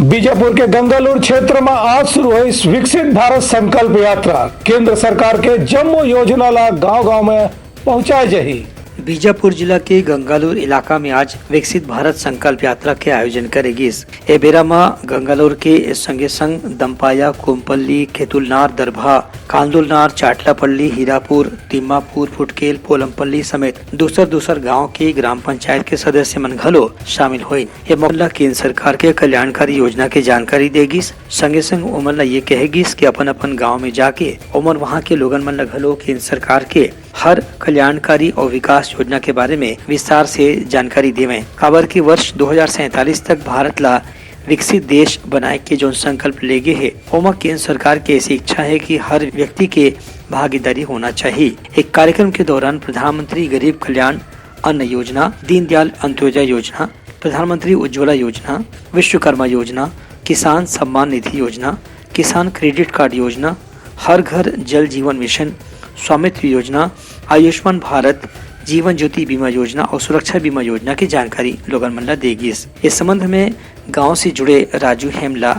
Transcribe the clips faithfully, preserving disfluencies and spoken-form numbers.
बीजापुर के गंगालूर क्षेत्र में आज शुरू हुई विकसित भारत संकल्प यात्रा। केंद्र सरकार के जम्मो योजना ला गांव-गांव में पहुंचाए जाही। बीजापुर जिला के गंगालूर इलाका में आज विकसित भारत संकल्प यात्रा के आयोजन करे गिस। ए बेरा म गंगालूर के संगे संग दंपाया, कोमपल्ली, केतुलनार, दरभा, कांदुलनार, चाटलापल्ली, हीरापुर, तिम्मापुर, फुटकेल, पोलमपल्ली समेत दूसर दूसर गांव के ग्राम पंचायत के सदस्य मन घलो शामिल होइन। ये मौका ला केंद्र सरकार के कल्याणकारी योजना के जानकारी दे गिस। संगे संग ओमन ला ये कहे गिस कि अपन अपन गांव में जाके ओमन वहां के लोगन मन ला घलो केंद्र सरकार के हर कल्याणकारी और विकास योजना के बारे में विस्तार से जानकारी देवें, काबर कि वर्ष दो हज़ार सैंतालीस तक भारत ला विकसित देश बनाए के जोन संकल्प लेगे हे, ओमा केंद्र सरकार के ऐसी इच्छा है कि हर व्यक्ति के भागीदारी होना चाहिए। एक कार्यक्रम के दौरान प्रधानमंत्री गरीब कल्याण अन्न योजना, दीनदयाल अंत्योदय योजना, प्रधानमंत्री उज्ज्वला योजना, विश्वकर्मा योजना, किसान सम्मान निधि योजना, किसान क्रेडिट कार्ड योजना, हर घर जल जीवन मिशन, स्वामित्व योजना, आयुष्मान भारत, जीवन ज्योति बीमा योजना और सुरक्षा बीमा योजना की जानकारी लोगन मन ला दे गिस। इस संबंध में गांव से जुड़े राजू हेमला,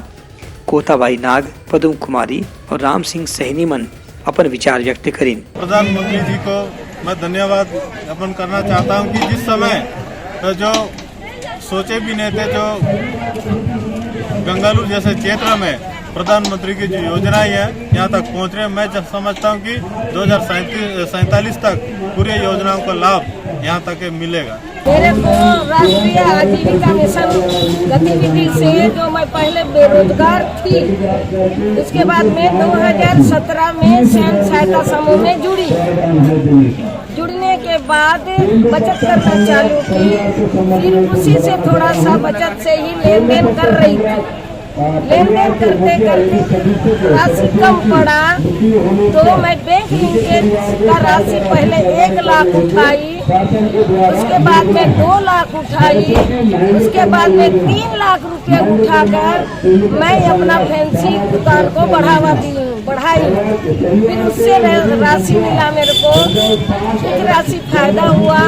कोताबाई नाग, पदम कुमारी और राम सिंह सहनी मन अपन विचार व्यक्त करिन। प्रधानमंत्री जी को मैं धन्यवाद ज्ञापन करना चाहता हूँ कि जिस समय जो सोचे भी नहीं थे, जो गंगालूर जैसे क्षेत्र में प्रधानमंत्री की जो योजनाएं हैं यहाँ तक पहुँच रहे हैं, मैं जब समझता हूँ कि दो हज़ार सैंतालीस तक पूरी योजनाओं का लाभ यहाँ तक मिलेगा। मेरे को राष्ट्रीय आजीविका मिशन गतिविधि से जो मैं पहले बेरोजगार थी, उसके बाद में दो हज़ार सत्रह में स्वयं सहायता समूह में जुड़ी। जुड़ने के बाद बचत करना चालू की, फिर उसी से थोड़ा सा बचत से ही लेन देन कर रही थी। लेन देन करते करते राशि कम पड़ा, तो मैं बैंक लिंकेज का राशि पहले एक लाख उठाई, उसके बाद में दो लाख उठाई, उसके बाद में तीन लाख रुपए उठाकर मैं अपना फैंसी दुकान को बढ़ावा दी हूँ, बढ़ाई। फिर उससे रा-, राशि मिला मेरे को, कुछ राशि फायदा हुआ,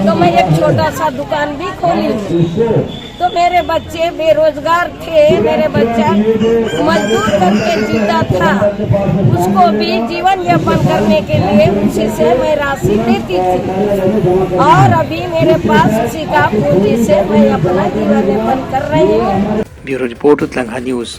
तो मैं एक छोटा सा दुकान भी खोली। तो मेरे बच्चे बेरोजगार थे, मेरे बच्चा मजदूर करके जीता था, उसको भी जीवन यापन करने के लिए उसी से मैं राशि देती थी। और अभी मेरे पास उसी का पूंजी से मैं अपना जीवन यापन कर रही हूँ। Bureau report, Utlangha news.